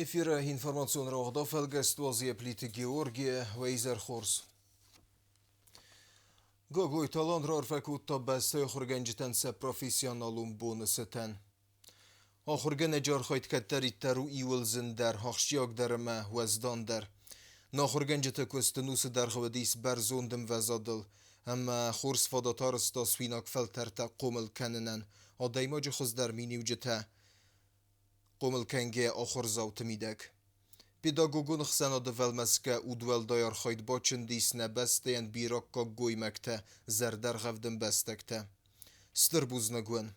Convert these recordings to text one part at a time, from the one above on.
Эфиры информацион рауагъдау фӕлгӕст уадзы Плиты Георгий, уӕ изӕр хорз. Гаглойты Алан раарфӕ кодта бӕстӕйы ахуыргӕнджытӕн сӕ профессионалон боны цытӕн. Ахуыргӕнӕджы архайд кӕддӕриддӕр у иуыл зындӕр, ахсджиагдӕр ӕмӕ уӕздандӕр. Нӕ ахуыргӕнджыты куыст ын уыцы дӕргъы уыдис бӕрзонд ӕмвӕзадыл ӕмӕ хорз фадат арӕзта суинаг фӕлтӕртӕ хъомыл кӕнынӕн, адӕймаджы хуыздӕр миниуджытӕ хъомыл кӕнгӕйӕ ахуырдзауты мидӕг. Педагогон ӕхсӕнады вӕлмӕцгӕ удуӕлдай архайд бачындис нӕ бӕстӕйӕн бирӕггаг гоймӕгтӕ, зӕрдӕргъӕвд ӕмбӕстӕгтӕ. Стыр бузныг уын!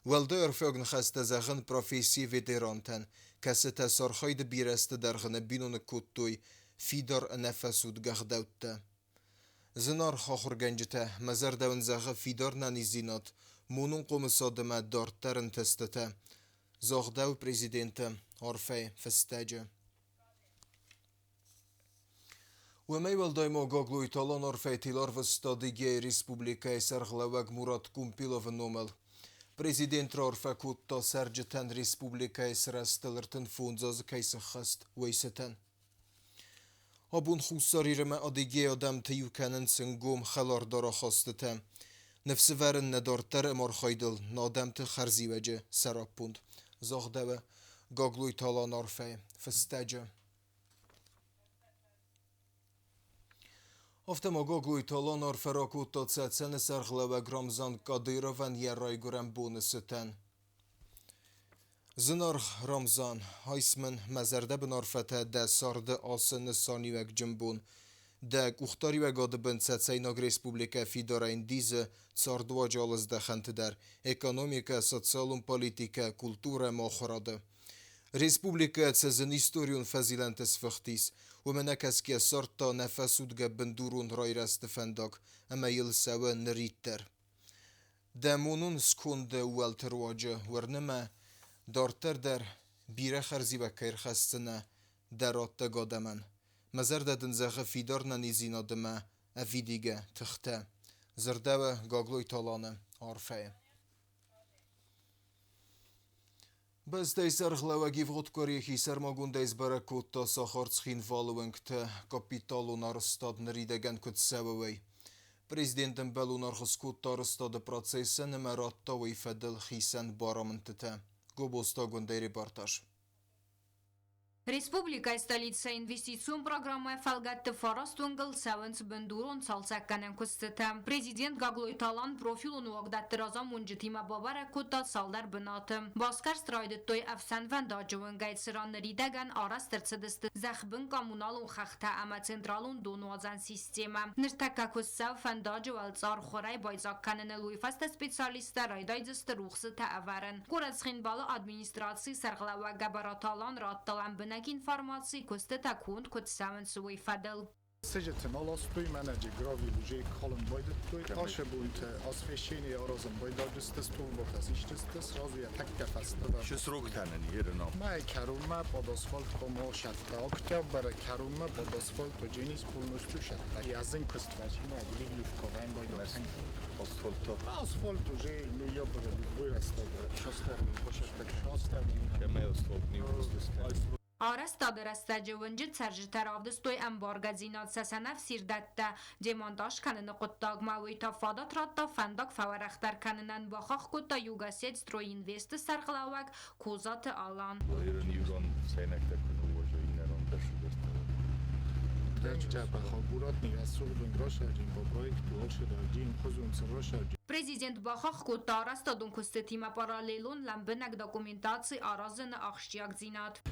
Уӕлдай арфиаг ныхӕстӕ зӕгъын профессийы ветерантӕн, кӕцытӕ сӕ архайды бирӕ азты дӕргъы ныббиноныг кодтой фидар ӕнӕфӕцудгӕ ӕгъдӕуттӕ. Зынаргъ ахуыргӕнджытӕ, мӕ зӕрдӕ уын зӕгъы фидар нӕниздзинад, монон хъомысад ӕмӕ дарддӕр ӕнтыстытӕ, загъдӕуы президенты арфӕйы фыстӕджы. Уымӕй уӕлдай ма Гаглойты Алан арфӕтыл арвыста Адыгейы Республикӕйы сӕргълӕууӕг Мурат Кумпиловы номыл. Президент раарфӕ кодта цӕрджытӕн республикӕйы сырӕзтыл 35 азы кӕй сыххӕст, уый цытӕн. Абон Хуссар Ирмӕ Адыгейы адӕмты иу кӕнынц ӕнгом хӕлардӕр ахастытӕ. Ныфс ӕвӕрын нӕ дарддӕр ӕмархайдыл нӕ адӕмты хӕрзиуӕджы сӕраппонд, загъдӕуы Гаглойты Алан арфӕйы фыстӕджы. Афтӕ ма Гаглойты Алан арфӕ ракодта Цӕцӕны сӕргълӕууӕг Рамзан Кадыровӕн йӕ райгуырӕн боны цытӕн. Зынаргъ Рамзан, айс мын мӕ зӕрдӕбын арфӕтӕ дӕ царды ацы нысаниуӕгджын бон. Дӕ къухдариуӕгады бын Цӕцӕйнаг Республикӕ фидарӕй ӕндидзы цардуаджы алы здӕхӕнты дӕр, экономикӕ, социалон политикӕ, культурӕ ӕмӕ ахуырады. Республикӕ цы зын историон фӕзилӕнты сфыхтис, уымӕ нӕ кӕсгӕ ссардта нӕфӕцудгӕ бындурон райрӕзты фӕндаг ӕмӕ йыл цӕуы нырид дӕр. Дӕ монон сконды ууӕлты руаджы уырны мӕ, дарддӕр дӕр бирӕ хӕрзиуӕг кӕй ӕрхӕсдзынӕ дӕ раттӕг адӕмӕн. Мӕ зӕрдӕ дын зӕгъы фидар нӕниздзинад ӕмӕ ӕвидигӕ тыхтӕ, дзырдӕуы Гаглойты Аланы арфӕйы. Бӕстӕйы сӕргълӕууӕг ивгъуыд къуыри хисӕрмагондӕй сбӕрӕг кодта сахар Цхинвалы уынгты капиталон арӕзтад ныридӕгӕн куыд цӕуы, уый. Президент ӕмбӕлон аргъ скодта арӕзтады процессӕн ӕмӕ радта уый фӕдыл хицӕн барамындтытӕ. Гобозты Агуындӕй репортаж. Республикӕйы столицӕйы инвестицион программӕйы фӕлгӕтты фараст уынгыл цӕуынц бындурон цалцӕггӕнӕн куыстытӕ. Президент Гаглойты Алан профилон уагдӕтты разамонджытимӕ бабӕрӕг кодта цалдӕр бынаты. Басгӕрст райдыдтой ӕфсӕнвӕндаджы уынгӕй, цыран ныридӕгӕн арӕзт ӕрцыдысты зӕхбын коммуналон хӕхтӕ ӕмӕ централон донуадзӕн системӕ. Ныртӕккӕ куыст цӕуы фӕндаджы уӕлцъар хурӕй байдзаг кӕныныл, уый фӕстӕ специалисттӕ райдайдзысты рухсытӕ ӕвӕрын. Горӕт Цхинвалы администрацийы сӕргълӕууӕг Гӕбӕраты Алан радта лӕмбынӕг информаци, куыстытӕ конд куыд цӕуынц, уый фӕдыл. Сыджыты наластой, мӕнӕджы гравий уже калын байдыдтой. Ашы бонты освещение аразын байдадысты, столбытӕ систысты, сразу йӕ тӕккӕ фӕстӕдӕр. Шы сроктӕ нын ерынау. Мӕйы кӕронмӕ под асфальт хъуамӕ сӕттӕ, октябры кӕронмӕ под асфальт уыдженис полностью сӕттӕ. Йӕ зын куыст фӕци, ливневковӕн байдадтӕн. Асфальт Асфальт уже ноябры любой рӕстӕг шастерный. Кӕмӕй асфальт не выпустили? Арӕзтады рӕстӕджы уынджы цӕрджытӕ равдыстой ӕмбаргӕдзинад сӕ сӕнӕфсирдӕттӕ демонтаж кӕныны хъуыддагмӕ, уый та фадат радта фӕндаг фӕуӕрӕхдӕр кӕнынӕн, бахахх кодта Югосетстройинвест-ы сӕргълӕууӕг Козаты Алан. Ирон иурон цайнӕгтӕ куы ныууӕзой, иннӕрон дӕр сугӕрдтӕ. Президент бахахх кодта арӕзтадон куыстытимӕ параллелон лӕмбынӕг документаци аразыны ахсджиагдзинад.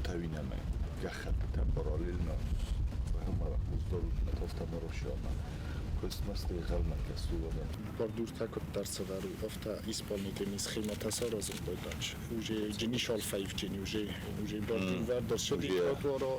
Тауинӕмӕ гӕххӕттытӕ параллельно куыстмӕстӕй гъӕлмӕ кӕсуонӕ. Бордюртӕ куыддӕр сӕвӕруй, афтӕ исполнительный схемӕтӕ саразын байдӕч. Уже джинишал фӕивджын, уже уже бордюр вӕрдӕр сыди тротуара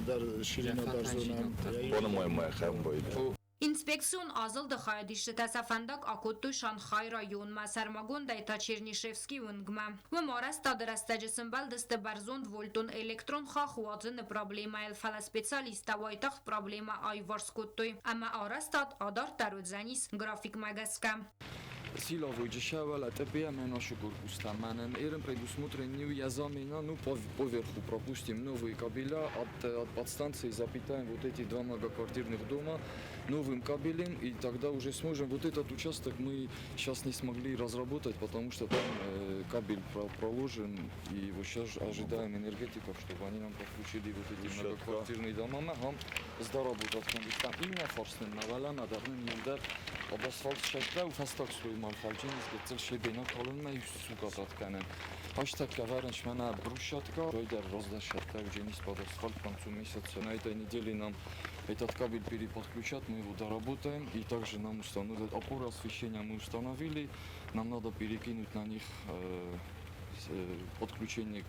дӕр ширина дӕр зонӕм. По-моему, хӕм бойдӕ. Инспекцион азылды хайадисджытӕ сӕ фӕндаг акодтой Шанхайы районмӕ, сӕрмагондӕй та Чернишевский уынгмӕ. Уым арӕзтады рӕстӕджы сымбӕлдысты бӕрзондвольтон электрон хахх уадзыны проблемӕйыл, фӕлӕ специалисттӕ уайтагъд проблемӕ аиуварс кодтой ӕмӕ арӕзтад адарддӕр уыдзӕнис графикмӕ гӕсгӕ. Силовой дешевле, ТПМ наши корпуса. Эрен предусмотрен я замена, ну, поверху пропустим новые кабеля от подстанции, запитаем вот эти два многоквартирных дома новым кабелем, и тогда уже сможем. Вот этот участок мы сейчас не смогли разработать, потому что там кабель проложен, и вот сейчас ожидаем энергетиков, чтобы они нам подключили вот эти многоквартирные дома. Там имя форсным навалама, давно асфальт шәттә уфастак суйман фалҗин изгетсел шебена калынма юсугатат канен. Аштак каварнч мана брусчатка, дойдер раздашатта уже не под асфальт к концу месяца. На этой неделе нам этот кабель переподключат, мы его доработаем, и также нам установят опоры освещения, мы установили, нам надо перекинуть на них подключение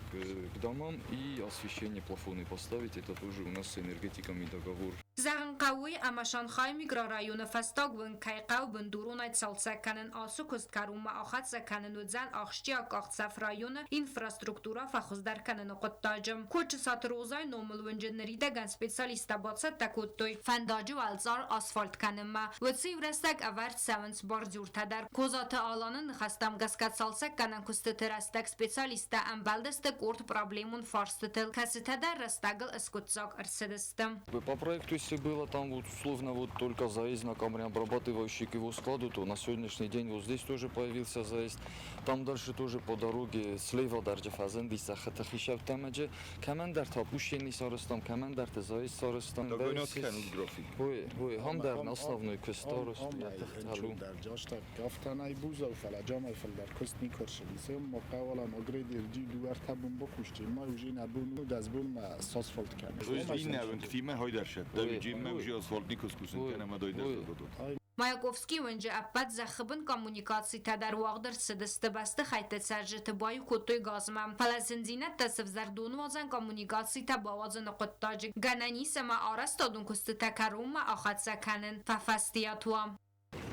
к домам и освещение, плафоны поставить, это тоже у нас с энергетиками договор. Зӕгъын хъӕуы, ӕмӕ Шанхайы микрорайоны фӕстаг уынг кӕй хъӕуы бындуронӕй цалцӕг кӕнын, ацы куыст кӕронмӕ ахӕццӕ кӕнын уыдзӕн ахсджиаг къахдзӕф районы инфраструктурӕ фӕхуыздӕр кӕныны хъуыддаджы. Кочысаты Розайы номыл уынджы ныридӕгӕн специалисттӕ бацӕттӕ кодтой фӕндаджы уӕлцъар асфальт кӕнынмӕ. Уыцы иу рӕстӕг ӕвӕрд цӕуынц бордюртӕ дӕр. Козаты Аланы ныхӕстӕм гӕсгӕ цалцӕггӕнӕн куыстыты рӕстӕг специалисттӕ ӕмбӕлдысты къорд проблемон фарстытыл, кӕцытӕ дӕр рӕстӕгыл скъуыддзаг ӕрцыдысты. По проекту, если было там вот условно вот только заезд на камнеобрабатывающий к его складу, то на сегодняшний день вот здесь тоже появился заезд. Там дальше тоже по дороге слева дарҷа фазанди сахата хишав тамаҷе камандар та пущени сарастам, камандар та заезд сарастам. Догонят канут график. Ой, ой, ҳам дар основной кустарус. Дар ҷошта гафтанай бузав фалаҷамай фал дар куст никорши. Се моқавала магред ирди дуар табун бокушти. Ма уже набун дазбун ма асфальт кан. Инна хойдар шат. Давиджи ма уже асфальт никос кусен кана ма дойдар додот. Маяковскийы уынджы ӕппӕт зӕххы бын коммуникацитӕ дӕр уагъд ӕрцыдысты, бӕстыхӕйтты цӕрджыты баиу кодтой газмӕ. Фӕлӕ зындзинӕдтӕ сывзӕрд донуадзӕн коммуникацитӕ бауадзыны хъуыддаджы. Гӕнӕн ис, ӕмӕ арӕзтадон куыстытӕ кӕронмӕ ахӕццӕ кӕнын фӕфӕстиат уа.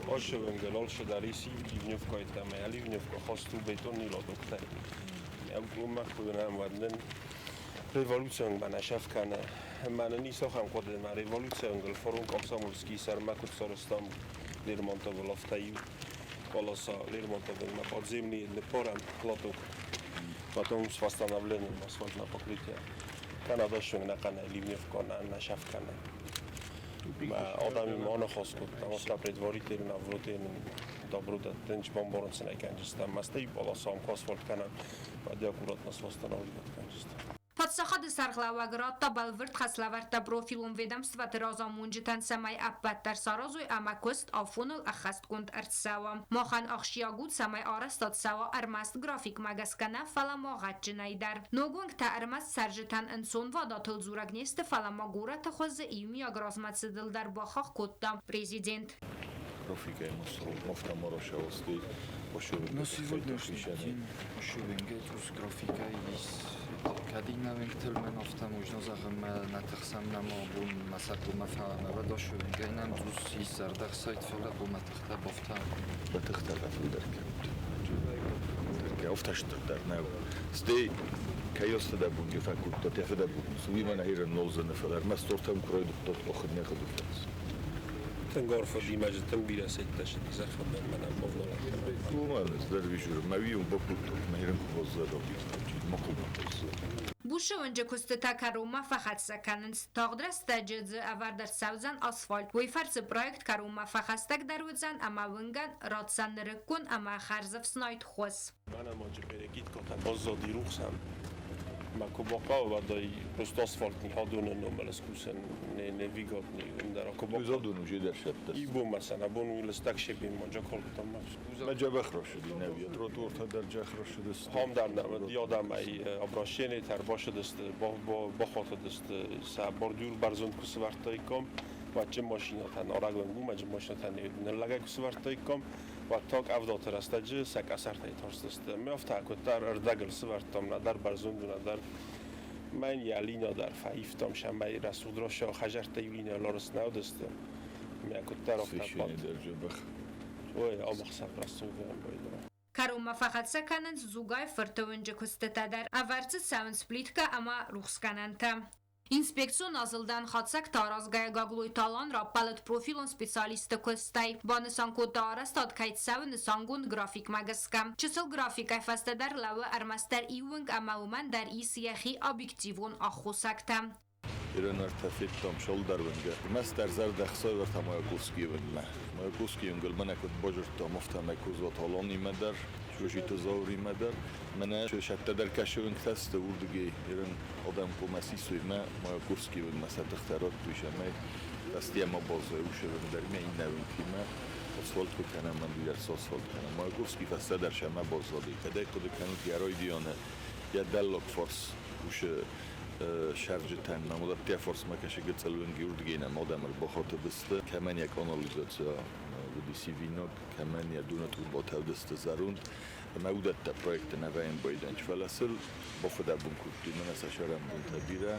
Ошевенгел олшедар ис ливневка итаме, ливневка хосту бетонни лодокте. Умахуна революцион банашав кана. Мана нисохам коде ма революцион гол форум комсомольский сар макут соростам Лермонтова лафтаю полоса Лермонтова на подземный порам лоток. Потом с восстановлением асфальтного покрытия. Канада шунг на кана ливневка на нашав кана. Ма одами ма хос код, там предварительно вроде добро да тенч бомборонцы на канджиста. Мастей полоса асфальт кана. Бади аккуратно с восстанавливать канджиста. Паддзахады сӕргълӕууӕг радта бӕлвырд хӕслӕвӕрдтӕ профилон ведомствӕты разамонджытӕн, цӕмӕй ӕппӕт дӕр саразой ӕмӕ куыст афоныл ӕххӕстгонд ӕрцӕуа. Махӕн ахсджиаг у, цӕмӕй арӕзтад цӕуа ӕрмӕст графикмӕ гӕсгӕ нӕ, фӕлӕ ма гъӕдджынӕй дӕр. Ног уынгтӕ ӕрмӕст цӕрджытӕн ӕнцонвадатыл дзурӕг не сты, фӕлӕ ма горӕты хуызы иумиаг размӕцыдыл дӕр, бахахх кодта президент. Графика мафтамарашавасти. На сегодняшний день графика есть. Кадинавенг тел мен афта можно зағым натахсам нама бун масақ мафа дошувенгайнам зус ис зардах сайт фала бу матахта бофта. Матахта гафилдар ке офташт дар нав. Стей кайоста да бун гефакут тефеда бун. Суимана хирен нолзен фалар мастортам кройд тот охд нехд. Тынг арфӕ димӕджы тынг бирӕ сӕйттӕ сыди зӕххы мӕнӕн бавналӕн. Уымӕн дӕр вижу, мавиум бакут махирен кувозза макул. Бушы уынджы куыстытӕ кӕронмӕ фӕхӕццӕ кӕнынц. Тагъд рӕстӕджы дзы ӕвӕрд ӕрцӕудзӕн асфальт. Уый фӕрцы проект кӕронмӕ фӕхӕстӕгдӕр уыдзӕн ӕмӕ уынгӕн ратдзӕн нырыккон ӕмӕ хӕрзӕфснайд хуыз. Мӕнӕ ма джиперекит баззади рухсӕн. Ма кобака вадай просто асфальтни хадуна номелес кусен не не выгодни ундара кобака. Задун уже дершетта. И бумасан абон улестак шебин ма жаколтам ма. Ма жабахрошуди навия тротуарта дар жахрошудест. Хам дар нам ёдам ай обращение тар бошудест бо бохотудест са бордюр барзунд кусвартайком ваче машината нарагвен гу маҷ машината нелага кусвартайком ва ток авдот растаҷи сак асартай торстест. Меофта кутар ырдагыл свартам надар барзунду надар мен ялина дар фаифтам шамай расудроша хажарта юлина лорс наудест. Мя кутар офта дар жабах. Ой, амахсак расудам бойдра. Кӕронмӕ фӕхӕццӕ кӕнынц Дзугайы фырты уынджы куыстытӕ дӕр. Ӕвӕрд дзы цӕуынц плиткӕ ӕмӕ рухсгӕнӕнтӕ. Инспекцион азылдӕн хатдзӕгтӕ аразгӕйӕ Гаглойты Алан раппӕлыд профилон специалистты куыстӕй. Банысан кодта, арӕзтад кӕй цӕуы нысангонд графикмӕ гӕсгӕ. Чысыл графикӕй фӕстӕдӕр лӕууы ӕрмӕстдӕр иу уынг ӕмӕ уымӕн дӕр ис йӕхи объективон аххосӕгтӕ. Ирон ӕртӕ федтам Шолдарвынгы. Ӕрмӕстдӕр зӕрдӕхсайвӕртӕ Маяковскийы уынгмӕ. Маяковскийы уынгыл мӕнӕ куыд базыдтам, афтӕмӕй Козаты Аланимӕ дӕр, Чжожиты Зауримӕ дӕр. Мӕнӕ сӕттӕ дӕр кӕсы уынгтӕ сты уырдыгӕй ирон адӕм хъуамӕ сисой мӕ Маяковскийы уынгмӕ сӕ тыхтӕ радтой, цӕмӕй фӕстийӕ ма баззайа уыцы уынг дӕр ӕмӕ иннӕ уынгтимӕ асфальт куы кӕнӕм, ӕмӕ дӕр цы асфальт кӕнӕм. Маяковский фӕстӕдӕр сӕмӕ баззади. Кӕдӕй хъуыды кӕнут йӕ райдианы йӕ дӕллаг фарс уыцы сӕрджытӕн мӕм уыдӕттӕ фарсмӕ кӕсы гыццыл уынг уырдыгӕй нӕм адӕм ӕрбахатыдысты, кӕмӕн йӕ канализаци уыди сивинаг, кӕмӕн йӕ доны трубатӕ уыдысты зӕронд. Ӕмӕ уыдӕттӕ проекты нӕ вӕййын байдӕнч, фӕлӕ сыл бафыдӕбон кодтой мӕнӕ сӕ сӕрӕнбонтӕ бирӕ.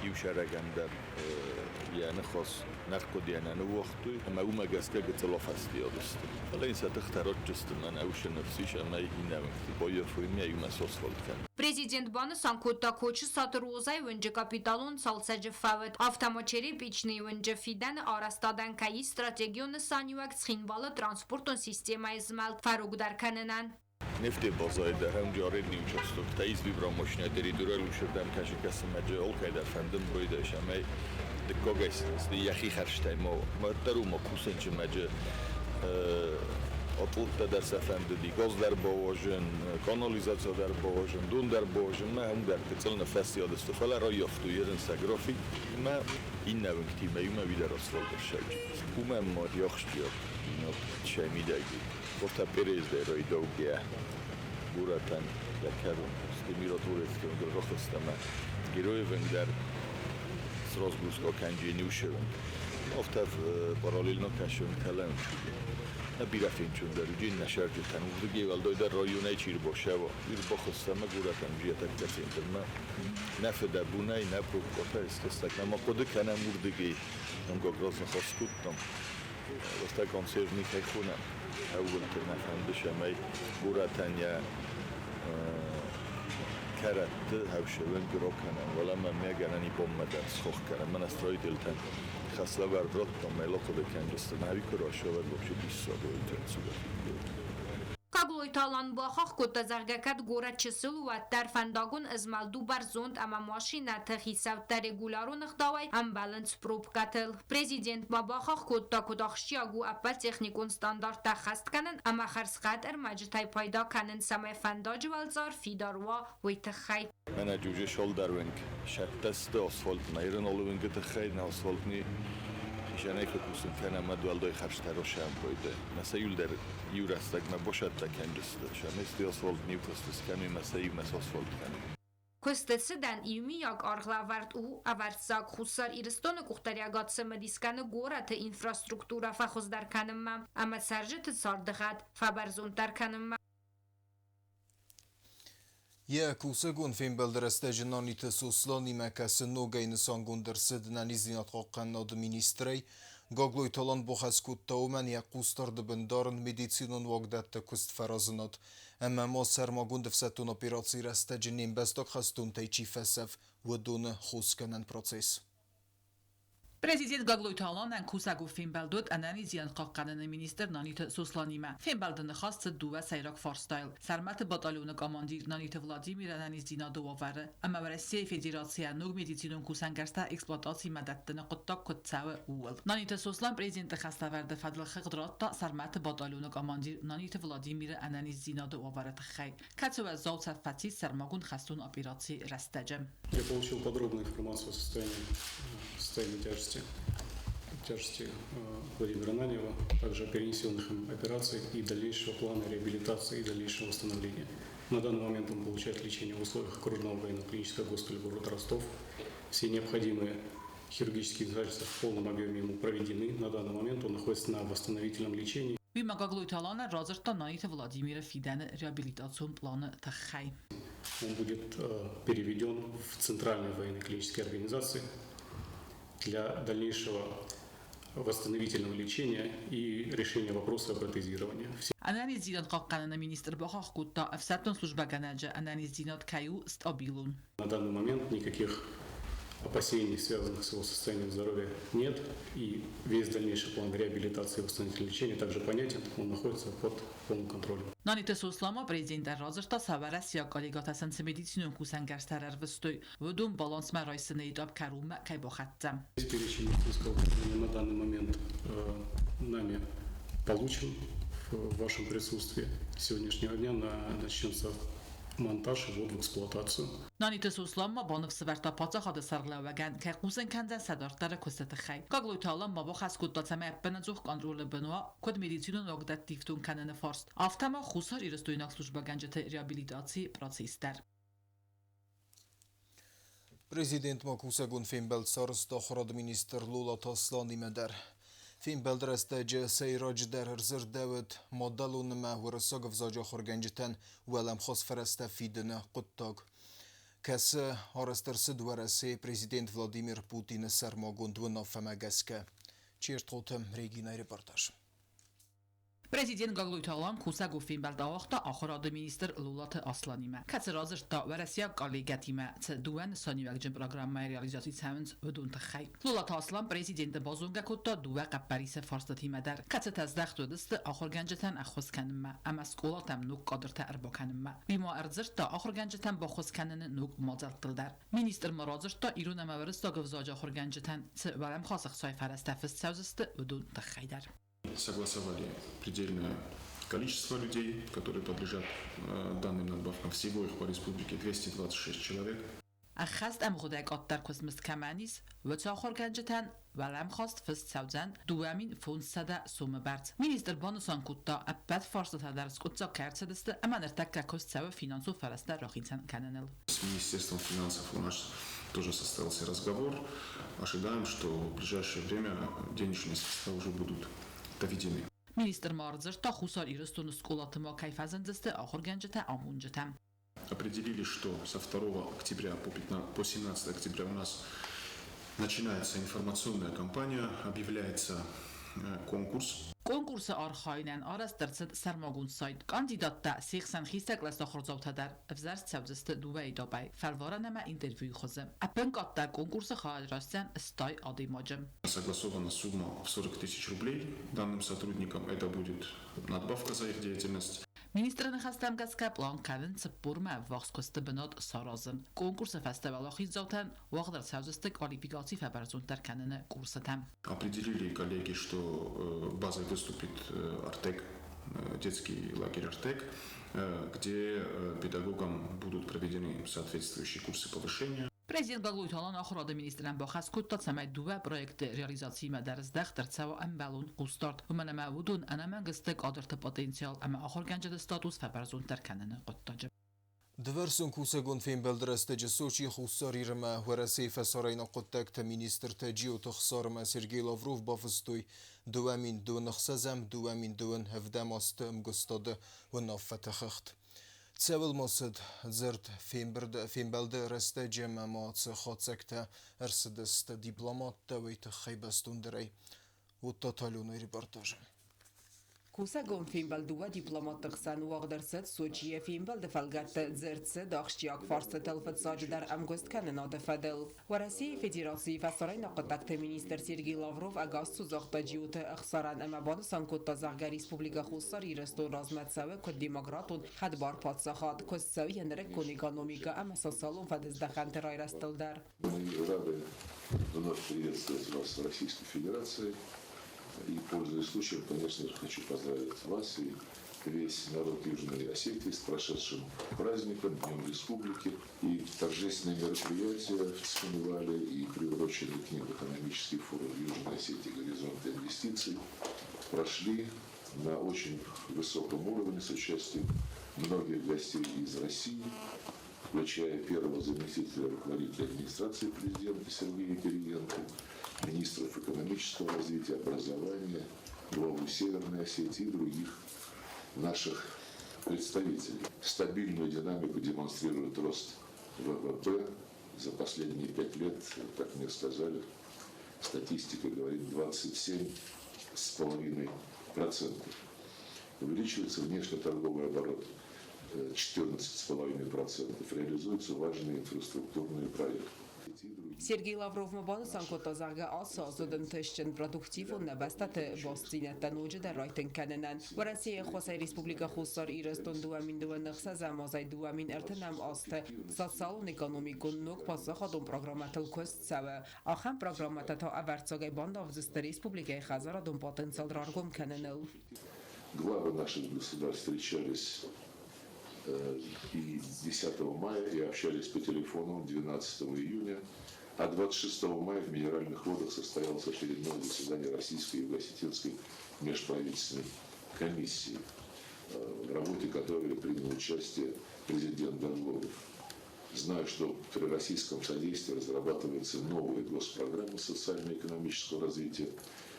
Иу сӕрӕгӕн дӕр йӕ ныхас нӕ рхъуыдыйӕ нӕ ныууагътой, ӕмӕ уымӕ гӕсгӕ гыццыл афӕстиат сты. Фӕлӕ йын сӕ тыхтӕ ратджысты, мӕнӕ уыцы ныфс ис, ӕмӕ иннӕ уынгты баййафой ӕмӕ иумӕ сасфальт кӕнын. Президент банысан кодта Кочысаты Розайы уынджы капиталон цалцӕджы фӕуд, афтӕ ма Черепичныйы уынджы фидӕны арӕзтадӕн кӕй ис стратегион нысаниуӕг Цхинвалы транспортон системӕйы змӕлд фӕрогдӕр кӕнынӕн. Нефтебазӕйы дӕр ӕмджарӕдни участоктӕ ис вибромашинӕ территорийыл усырдӕм кӕсы кӕсынмӕ алкӕй дӕр фӕндын бойдӕ сӕмӕй дыккагӕй йӕхи хӕрзтӕй ма уӕддӕр уымӕ кусӕнчымӕджы атлеттӕ дӕр сӕ фӕндыди газ дӕр бауазын, канализаци дӕр бауазын, дон дӕр бауазын, мӕ ӕндӕр гыццыл ныффӕстиад сты, фӕлӕ раййӕфтой ерын сӕ график ӕмӕ иннӕ уынгтимӕ иумӕ уидӕр асфальт ӕрсӕджы. Уымӕн ма ахсджиаг сӕ мидӕг Уотӕ переездӕй райдаугӕ горӕтӕн йӕ кӕрон Стемиротворецкий уынгыл рахызт ӕмӕ Героевӕн дӕр сразгрузка кӕнджын иу Афтӕ параллельно кӕсын кӕлӕн нӕ бирӕ фенчондӕр уыди нӕ сӕрджытӕн. Уырдыгӕй уӕлдайдӕр районӕй чи рбацӕуа, уый рбахызт ӕмӕ горӕтӕн уыди тӕккӕ центрмӕ. Нӕ фыдӕбонӕй, нӕ пробкӕтӕй схызтӕг ӕмӕ хъуыды кӕнӕм уырдыгӕй. Ӕмгаг разныхас кодтам. Уӕртӕ консервный кӕй хонӕм, ӕууылты нӕ фӕнды, цӕмӕй горӕтӕн йӕ кӕрӕтты хӕвсӕвӕн грок кӕнӕм, уӕлӕ мӕ ме гӕнӕни бонмӕ дӕр схох кӕнӕм. Мӕнӕ строительтӕн хӕслӕвӕрд радтам, мӕ хъуыды кӕндзысты, нӕ куы рацӕуӕд вообще диссаг уыд. Гаглойты Алан бахахх кодта, зӕгъгӕ, кӕд горӕт чысыл у, уӕддӕр фӕндагон ызмӕлд у бӕрзонд ӕмӕ машинӕты хицӕуттӕ регулярон ӕгъдауӕй ӕмбӕлынц пробкӕтыл. Президент ма бахахх кодта, куыд ахсджиаг у ӕппӕт техникон стандарттӕ ӕххӕст кӕнын ӕмӕ хӕрзхъӕд ӕрмӕджытӕй пайда кӕнын, цӕмӕй фӕндаджы уӕлцъар фидар уа, уый тыххӕй. Мӕнӕ уже шолдарвынг сӕттӕсты асфальтмӕ. Ирон олывынгы тыххӕй нӕ асфальтни хизӕнӕй фӕкусын кӕнӕм ӕмӕ уӕлдай хӕрзтӕ росӕм бойды. Мӕ сӕ иулдӕр иу рӕстӕгмӕ босӕттӕ кӕнджысты. Сӕместы асфальт ниу куысты скӕнуй мӕ сӕ иумӕ асфальт кӕнуй. Куысты цыдӕн иумиаг аргълӕвӕрд у ӕвӕрццаг. Хуссар Ирыстоны къухдариуӕгад цымыдис кӕны горӕты инфраструктурӕ фӕхуыздӕр кӕнынмӕ ӕмӕ цӕрджыты царды гъӕд фӕбӕрзонддӕр кӕнынмӕ. Йӕ кусӕгон фембӕлды рӕстӕджы Наниты Сосланимӕ кӕцы ногӕй нысангонд ӕрцыд ӕнӕниздзинадхъахъхъӕнынады министрӕй, Гаглойты Алан бахӕс кодта уымӕн йӕ хъусдарды бын дарын медицинон уагдӕтты куыст фӕразынад ӕмӕ ма сӕрмагонд ӕфсӕддон операцийы рӕстӕджы не мбӕстаг хӕстонтӕй чи фесӕфт, уыдоны хосгӕнӕн процесс. Президент Гаглойты Аланӕн кусӕгон фембӕлд уыд ӕнӕниздзинад хъахъхъӕныны министр Наниты Сосланимӕ. Фембӕлды ныхас цыд дыууӕ сӕйраг фарстайыл: Сарматы батальоны командир Наниты Владимиры ӕнӕниздзинады уавӕры ӕмӕ Уӕрӕсейы Федерацийӕ ног медицинон кусӕнгӕрзтӕ эксплуатацимӕ дӕттыны хъуыддаг куыд цӕуы, ууыл. Наниты Сослан президенты хӕслӕвӕрды фӕдыл хыгъд радта Сарматы батальоны командир Наниты Владимиры ӕнӕниздзинады уавӕры тыххӕй, кӕцы уӕззау цӕф фӕцис сӕрмагонд хӕстон операцийы рӕстӕджы. Я получил подробную информацию о состоянии тяжести Владимира Ананьева, также о перенесенных им операциях и дальнейшего плана реабилитации и дальнейшего восстановления. На данный момент он получает лечение в условиях окружного военно-клинического госпиталя города Ростов. Все необходимые хирургические вмешательства в полном объеме ему проведены. На данный момент он находится на восстановительном лечении. Уый ма Гаглойты Аланӕн радзырдта Наниты Владимиры фидӕны реабилитацион планы тыххӕй. Он будет переведен в Центральные военно-клинические организации для дальнейшего восстановительного лечения и решения вопроса о протезировании. Ӕнӕниздзинад хъахъхъӕныны министр бахахх кодта, ӕфсӕддон службӕгӕнӕджы ӕнӕниздзинад кӕй у стабилон. На данный момент никаких Опасений, связанных с его состоянием здоровья, нет. И весь дальнейший план реабилитации и восстановительного лечения также понятен, он находится под полным контролем. Наниты Сослан ма президентӕн радзырдта, цавӕр российаг коллегӕтӕ сын цы медицинон кусӕнгӕрзтӕ ӕрӕрвыстой, уыдон балансмӕ райсыны этап кӕронмӕ кӕй бахӕццӕ. Весь перечень медицинского оборудования на данный момент нами получен в вашем присутствии. С сегодняшнего дня начнется монтаж и ввод в эксплуатацию. Наниты Сослан ма баныфс ӕвӕрдта паддзахады сӕргълӕууӕгӕн, кӕй хъусын кӕндзӕн сӕ дарддӕры куысты тыххӕй. Гаглойты Алан ма бахӕс кодта, цӕмӕй ӕппынӕдзух контролы бын уа, куыд медицинон уагдӕтты ифтонг кӕныны фарст, афтӕ ма хуссарирыстойнаг службӕгӕнджыты реабилитацийы процесс дӕр. Президент ма кусӕгон фембӕлд сарӕзта ахуырады министр Лолаты Асланимӕ дӕр. Фембӕлды рӕстӕджы сӕйраджыдӕр ӕрдзырдӕуыд мадӕлон ӕмӕ уырыссаг ӕвзаджы ахуыргӕнджытӕн уӕлӕмхас фӕрӕзтӕ фидыны хъуыддаг, кӕцы арӕзт ӕрцыд Уӕрӕсейы президент Владимир Путины сӕрмагонд уынаффӕмӕ гӕсгӕ. Чертхъоты Регинайы репортаж. Президент Гаглойты Алан кусӕгон фембӕлд ауагъта ахуырады министр Лолаты Асланимӕ, кӕцы радзырдта уӕрӕсейаг коллегӕтимӕ, цы дыууӕ нысаниуӕгджын программӕйы реализаци цӕуынц, уыдон тыххӕй. Лолаты Аслан президенты базонгӕ кодта дыууӕ хъӕппӕрисы фарстатимӕ дӕр, кӕцытӕ здӕхт уыдысты ахуыргӕнджытӕн ӕххуыс кӕнынмӕ ӕмӕ скъолатӕм ног кадртӕ ӕрбакӕнынмӕ. Уый ма ӕрдзырдта ахуыргӕнджытӕн баххуыс кӕныны ног мадзӕлттыл дӕр. Министр ма радзырдта ирон ӕмӕ уырыссаг ӕвзаджы ахуыргӕнджытӕн цы уӕлӕмхас ӕхцайы фӕрӕзтӕ фыст цӕудзысты, уыдон тыххӕй дӕр. Согласовали предельное количество людей, которые подлежат данным надбавкам. Всего их по республике 226 человек. Ӕххӕст ӕмгъуыдӕй къаддӕр куыстмызд кӕмӕн ис, уыцы ахуыргӕнджытӕн уӕлӕмхаст фыст цӕудзӕн 2500 сомы бӕрц. Министр банысан кодта, ӕппӕт фарстатӕ дӕр скъуыддзаг кӕй ӕрцыдысты ӕмӕ ныртӕккӕ куыст цӕуы финансон фӕрӕзтӕ рахицӕн кӕныныл. С Министерством финансов у нас тоже состоялся разговор. Ожидаем, что в ближайшее время денежные средства уже будут доведены. Министр ма ӕрдзырдта, Хуссар Ирыстоны скъолаты ма кӕй фӕзындзысты ахуыргӕнджытӕ-амонджытӕ. Определили, что со 2 октября по 15, по 17 октября у нас начинается информационная кампания, объявляется конкурс. Конкурсы архайынӕн арӕзт ӕрцыд сӕрмагонд сайт. Кандидаттӕ, се хсӕн хистӕр кълӕсты ахуырдзаутӕ дӕр, ӕвзӕрст цӕудзысты дыууӕ этапӕй, фӕлварӕн ӕмӕ интервьюйы хуызы. Ӕппынкъаддӕр конкурсы хайад райсдзӕн 80 адӕймаджы. Согласована сумма в 40 тысяч рублей данным сотрудникам. Это будет надбавка за их деятельность. Министры ныхӕстӕм гӕсгӕ, пълан кӕнынц 40-мӕ ӕввахс куысты бынат саразын. Конкурсы фӕстӕ уӕлахиздзаутӕн уагъд ӕрцӕудзысты квалификаци фӕбӕрзонддӕр кӕныны курсытӕ. Определили коллеги, что базой выступит Артек, детский лагерь Артек, где педагогам будут проведены соответствующие курсы повышения. Президент Гаглойты Алан ахуырады министрӕн бахӕс кодта, цӕмӕй дыууӕ проекты реализациимӕ дӕр здӕхт ӕрцӕуа ӕмбӕлон хъусдард, уымӕн ӕмӕ уыдон ӕнӕмӕнг сты кадрты потенциал ӕмӕ ахуыргӕнджыты статус фӕбӕрзонддӕр кӕныны хъуыддаджы. Дывӕрсон кусӕгон фембӕлды рӕстӕджы Сочийы Хуссар Иры ӕмӕ Уӕрӕсейы фӕсарӕйнаг хъуыддӕгты министртӕ Джиоты Ӕхсар ӕмӕ Сергей Лавров бафыстой 2026-ӕм, 2027-ӕм азты ӕмгуыстады уынаффӕты хыгъд. Цӕуыл ма цыд дзырд фембӕлды рӕстӕджы ӕмӕ ма цы хатдзӕгтӕ ӕрцыдысты дипломаттӕ, уый тыххӕй бӕстондӕрӕй уыдта Таленой репортажы. Кусӕгон фембӕлд дыууӕ дипломаты хсӕн уагъд ӕрцыд Сочийы. Фембӕлды фӕлгӕтты дзырд цыд ахсджиаг фарстытыл, фыццаджыдӕр ӕмгуысткӕнынады фӕдыл. Уӕрӕсейы Федерацийы фӕсарӕйнаг хъуыддӕгты министр Сергей Лавров ӕгасцу загъта Джиоты Ӕхсарӕн ӕмӕ банысан кодта, зӕгъгӕ, Республикӕ Хуссар Ирыстон размӕ цӕуы куыд демократон, хӕдбар паддзахад, куыст цӕуы йӕ нырыккон экономикӕ ӕмӕ социалон фӕдыздӕхӕнты райрӕзтыл дӕр. Мы рады вновь приветствовать вас в Российской Федерации. И, пользуясь случаем, конечно же, хочу поздравить вас и весь народ Южной Осетии с прошедшим праздником, Днем Республики. И торжественные мероприятия в Цхинвале и приуроченный к ним экономический форум Южной Осетии «Горизонты инвестиций» прошли на очень высоком уровне с участием многих гостей из России, включая первого заместителя руководителя администрации президента Сергея Кириенко, министров экономического развития, образования, главу Северной Осетии и других наших представителей. Стабильную динамику демонстрирует рост ВВП за последние 5 лет, как мне сказали, статистика говорит 27,5%. Увеличивается внешнеторговый оборот 14,5%. Реализуются важные инфраструктурные проекты. Сергей Лавров ма банысан кодта, зӕгъгӕ, ацы аз уыд ӕнтыстджын, продуктивон нӕ бӕстӕты бастдзинӕдтӕ ноджыдӕр райтынг кӕнынӕн. Уӕрӕсейы ӕххуысӕй Республикӕ Хуссар Ирыстон 2026 азӕй 2030 азты социалон-экономикон ног паддзахадон программӕтыл куыст цӕуы. Ахӕм программӕтӕ та ӕвӕрццагӕй бандавдзысты республикӕйы хӕдзарадон потенциал раргом кӕныныл. Главы наших государств встречались и 10 мая и общались по телефону 12 июня. А 26 мая в Минеральных водах состоялось очередное заседание Российской и Юго-Осетинской межправительственной комиссии, в работе которой принял участие президент Гаглоев. Знаю, что при российском содействии разрабатывается новая госпрограмма социально-экономического развития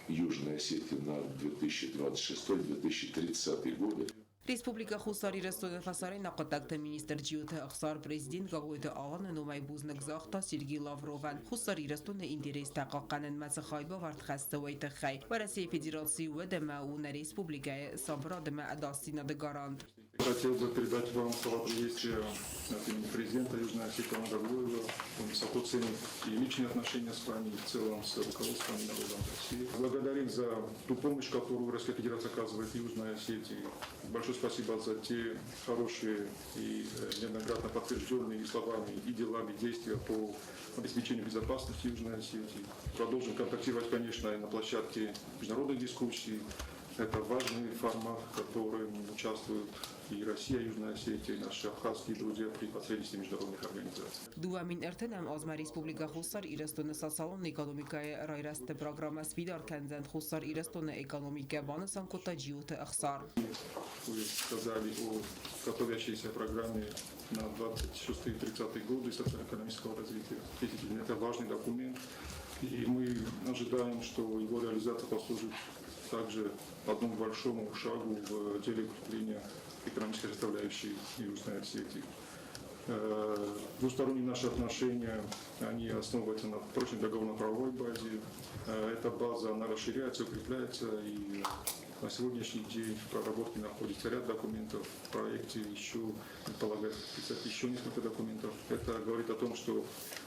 Южной Осетии на 2026-2030 годы. Республикӕ Хуссар Ирыстоны фӕсарӕйнаг хъуыддӕгты министр Джиоты Ӕхсар президент Гаглойты Аланы номӕй бузныг загъта Сергей Лавровӕн, Хуссар Ирыстоны интерестӕ хъахъхъӕнынмӕ цы хайбавӕрд хӕссы, уый тыххӕй. Уӕрӕсейы Федераци уыд ӕмӕ у нӕ республикӕйы сабырад ӕмӕ ӕдасдзинады гарант. Хотел бы передать вам слова приветствия от имени президента Южной Осетии Алана Гаглоева. Он высоко ценит и личные отношения с вами, и в целом с руководством и народом России. Благодарим за ту помощь, которую Российская Федерация оказывает Южной Осетии. Большое спасибо за те хорошие и неоднократно подтвержденные и словами, и делами действия по обеспечению безопасности Южной Осетии. Продолжим контактировать, конечно, и на площадке международных дискуссий. Это важный формат, в котором участвуют и Россия, и Южная Осетия, и наши абхазские друзья при посредничестве международных организаций. 2030 азмӕ Республикӕ Хуссар Ирыстоны социалон экономикӕйы райрӕзты программӕ сфидар кӕндзӕн Хуссар Ирыстоны экономикӕ, банысан кодта Джиоты Ӕхсар. Вы сказали о готовящейся программе на 26-30 годы социально-экономического развития. Действительно, это важный документ, и мы ожидаем, что его реализация послужит также одному большому шагу в деле укрепления экономической составляющей Южной Осетии. Двусторонние наши отношения, они основываются на прочной договорно-правовой базе. Эта база, она расширяется, укрепляется, и на сегодняшний день в проработке находится ряд документов. В проекте еще предполагается подписать еще несколько документов. Это говорит о том, что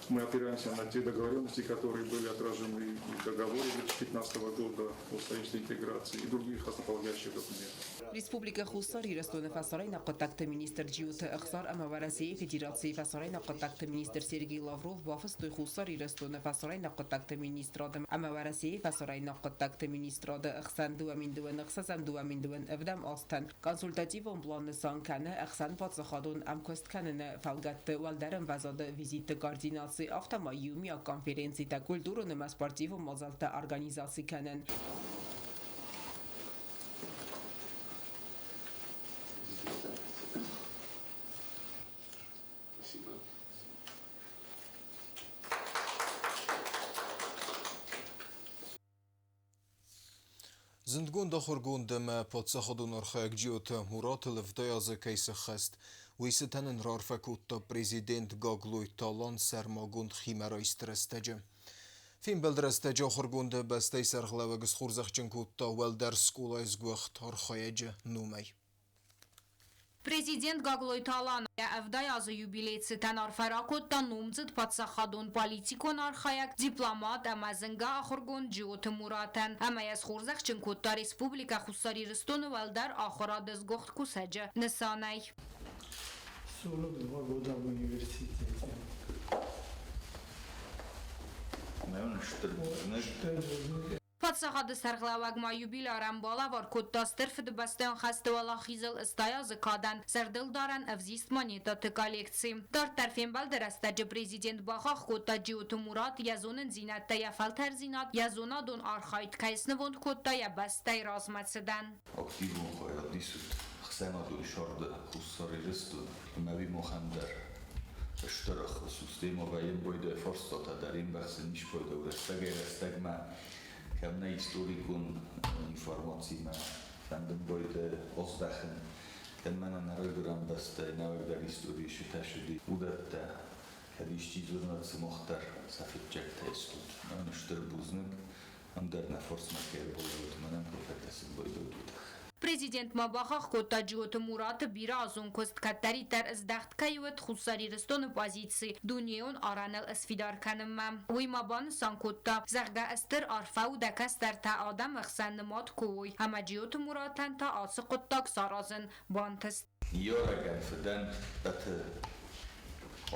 мы опираемся на те договоренности, которые были отражены и в договоре 2015 года о строительстве интеграции и других основополагающих документов. Республикӕ Хуссар Ирыстоны фӕсарӕйнаг хъуыддӕгты министр Джиоты Ӕхсар ӕмӕ Уӕрӕсейы Федерацийы фӕсарӕйнаг хъуыддӕгты министр Сергей Лавров бафыстой Хуссар Ирыстоны фӕсарӕйнаг хъуыддӕгты министрады ӕмӕ Уӕрӕсейы фӕсарӕйнаг хъуыддӕгты министрады ӕхсӕн 2026 2027 азтӕн консультативон план нысан кӕны ӕхсӕнпаддзахадон ӕмкуысткӕныны фӕлгӕтты уӕлдӕр ӕмвӕзады визитты координаци, афтӕ ма иумиаг конференцитӕ, культурон ӕмӕ спортивон мадзӕлттӕ организаци кӕнын. Зындгонд ахуыргонд ӕмӕ паддзахадон архайӕг Джиоты Мураты ӕвдай азы кӕй сӕххӕст, уый цытӕн ын раарфӕ кодта президент Гаглойты Алан сӕрмагонд химӕрайсты рӕстӕджы. Фембӕлды рӕстӕджы ахуыргонды бӕстӕйы сӕргълӕууӕг схорзӕхджын кодта уӕлдӕр скъолайы сгуыхт архайӕджы номӕй. Президент Гаглойты Алан йӕ 70 азы юбилей цытӕн арфӕ ракодта номдзыд паддзахадон политикон архайӕг, дипломат ӕмӕ зынгӕ ахуыргонд Джиоты Муратӕн ӕмӕ йӕ схорзӕхджын кодта Республикӕ Хуссар Ирыстоны уӕлдӕр ахуырады сгуыхт кусӕджы нысанӕй. 42 года в университете. Стыр бузныг. Паддзахады сӕргълӕууӕг ма юбилярӕн балӕвар кодта Стыр Фыдыбӕстӕйон хӕсты уӕлахизыл 80 азы кадӕн зӕрдылдарӕн ӕвзист монетӕты коллекци. Дарддӕр фембӕлды рӕстӕджы президент бахахх кодта Джиоты Мурат йӕ зонындзинӕдтӕ, йӕ фӕлтӕрдзинад, йӕ зонадон архайд кӕй снывонд кодта йӕ бӕстӕйы размӕцыдӕн. Активон хайад исут ӕхсӕнадон царды Хуссар Ирыстон ӕмӕ уый махӕн дӕр стыр ӕххуыс у. Стӕй ма вӕййӕм байдайы фарстатӕ дӕр, ӕмбӕхсын ис пайда рӕстӕгӕй-рӕстӕгмӕ, кӕм нӕ историкон информацимӕ фӕндын байдайы аздӕхын, кӕд мӕнӕн нӕ райгуырӕн бӕстӕйы нӕуӕгдӕр историйы сытӕсыди, уыдӕттӕ кӕд исчи зонӕд, сымах дӕр сӕ фыццӕгтӕй стут. Мӕн стыр бузныг, ам дӕр нӕ фарсмӕ кӕй ӕрбалӕуут, мӕнӕн куы фӕкӕсын байдайут, уый тыххӕй. Президент ма бахахх кодта Джиоты Мураты бирӕазон куыст кӕддӕриддӕр здӕхт кӕй уыд Хуссар Ирыстоны позици дунейон арӕныл сфидар кӕнынмӕ. Уый ма банысан кодта, зӕгъгӕ, стыр арфӕ у дӕ кӕстӕртӕ адӕмы хсӕн нымад куы уой, ӕмӕ Джиоты Муратӕн та ацы хъуыддаг саразын бантыст. Ныййарӕгӕн фыдӕн ӕппӕты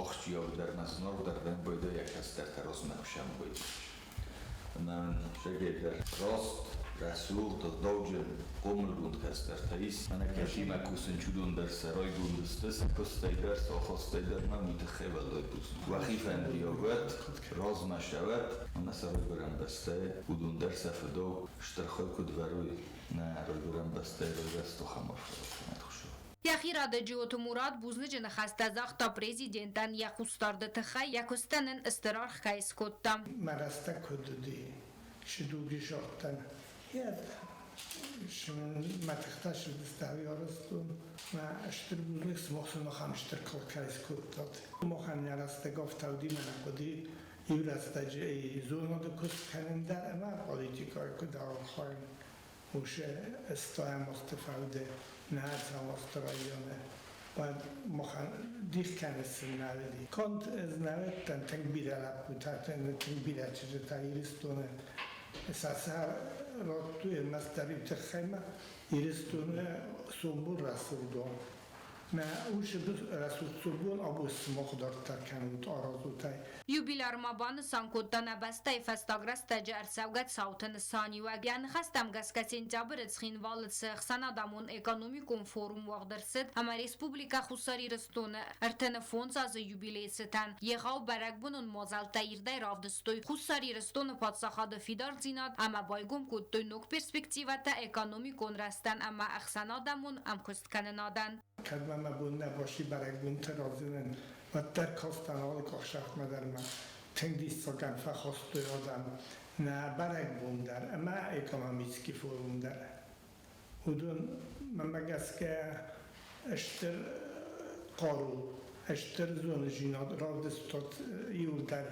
ахсджиагдӕр мӕ зынаргъдӕр дӕнбойдӕ йӕ кӕстӕртӕ размӕ куы сӕмбӕлдысты. Ӕмӕ мын сӕгӕйдӕр раст, рӕсугъд, ӕгъдауджын, хъомылгонд кӕстӕртӕ ис. Мӕнӕ кӕсимӕ кусын чудон дӕр сӕ райгонд сты, сӕ куыстӕй дӕр, сӕ ахастӕй дӕр мӕм уый тыххӕй уӕлдай бузныг. Уӕхи фӕндиаг уӕд, размӕ сӕвӕд, ӕмӕ сӕ райгуырӕн бӕстӕйы уыдон дӕр сӕ фыдау стыр хай куыд вӕрой, нӕ райгуырӕн бӕстӕйы райрӕзт ахӕм арфӕ ракӕнӕд Хуыцау. Йӕхи рады Джиоты Мурат бузныджы ныхӕстӕ загъта президентӕн йӕ хъусдарды тыххӕй, йӕ куыстӕн ын стыр аргъ кӕй скодта. Мӕ рӕстӕг куыд уыди, сы дуги зӕгъдтӕн, мӕ тыхтӕ сывдыстӕвӕрстон, мӕ стыр бузныг сымах сымахӕн стыр кад кӕй скодтат. Махӕн нӕ рӕстӕг афтӕ уыди, мӕнӕ хъуыди иу рӕстӕджы зонады куыст кӕнын дӕр ӕмӕ политикӕйы куыд архайын. Уже стоимости фӕуды нӕ заводты районы, уӕд махӕн дих кӕныс нӕ уыди. Конд ӕз нӕ уыдтӕн тынг бирӕ лӕппутӕ, тынг бирӕ чызджытӕ Ирыстоны сӕ сӕр радтой ӕрмӕстдӕр иу тыххӕй ма Ирыстоны сомбон рӕсугъд Мӕ усы рӕсугъд сомбон абон сымах дарддӕр кӕнут аразутӕй. Юбиляр ма банысан кодта нӕ бӕстӕйы фӕстаг рӕстӕджы ӕрцӕугӕ цауты нысаниуӕг. Йӕ ныхӕстӕм гӕсгӕ сентябры Цхинвалы цы ӕхсӕнадӕмон экономикон форум уагъд ӕрцыд ӕмӕ Республикӕ Хуссар Ирыстоны 35 азы юбилейы цытӕн егъау бӕрӕгбонон мадзӕлттӕ ирдӕй равдыстой Хуссар Ирыстоны паддзахады фидардзинад ӕмӕ байгом кодтой ног перспективӕтӕ экономикон рӕзтӕн ӕмӕ ӕхсӕнадӕмон ӕмкуысткӕнынадӕн. Кӕд ма мӕ бон нӕ баци бӕрӕгбонтӕ радзурын, уӕддӕр кастӕн алы къахсӕгмӕ дӕр мӕ тынг диссагӕн фӕхастой адӕм нӕ бӕрӕгбон дӕр ӕмӕ экономический форум дӕр. Уыдон, мӕнмӕ гӕсгӕ, стыр хъару, стыр зонындзинад равдыстат иуылдӕр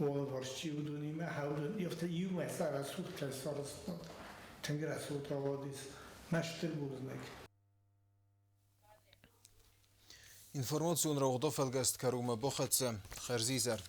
уӕлварс чи уыдонимӕ, уыдон афтӕ иумӕ сӕ рӕсугъд кӕй сарӕзтат, тынг рӕсугъд рауадис. Мӕ стыр бузныг. Информацион раугъдо фӕлгӕст кӕрумӕ бахӕццӕ. Хӕрзизӕр.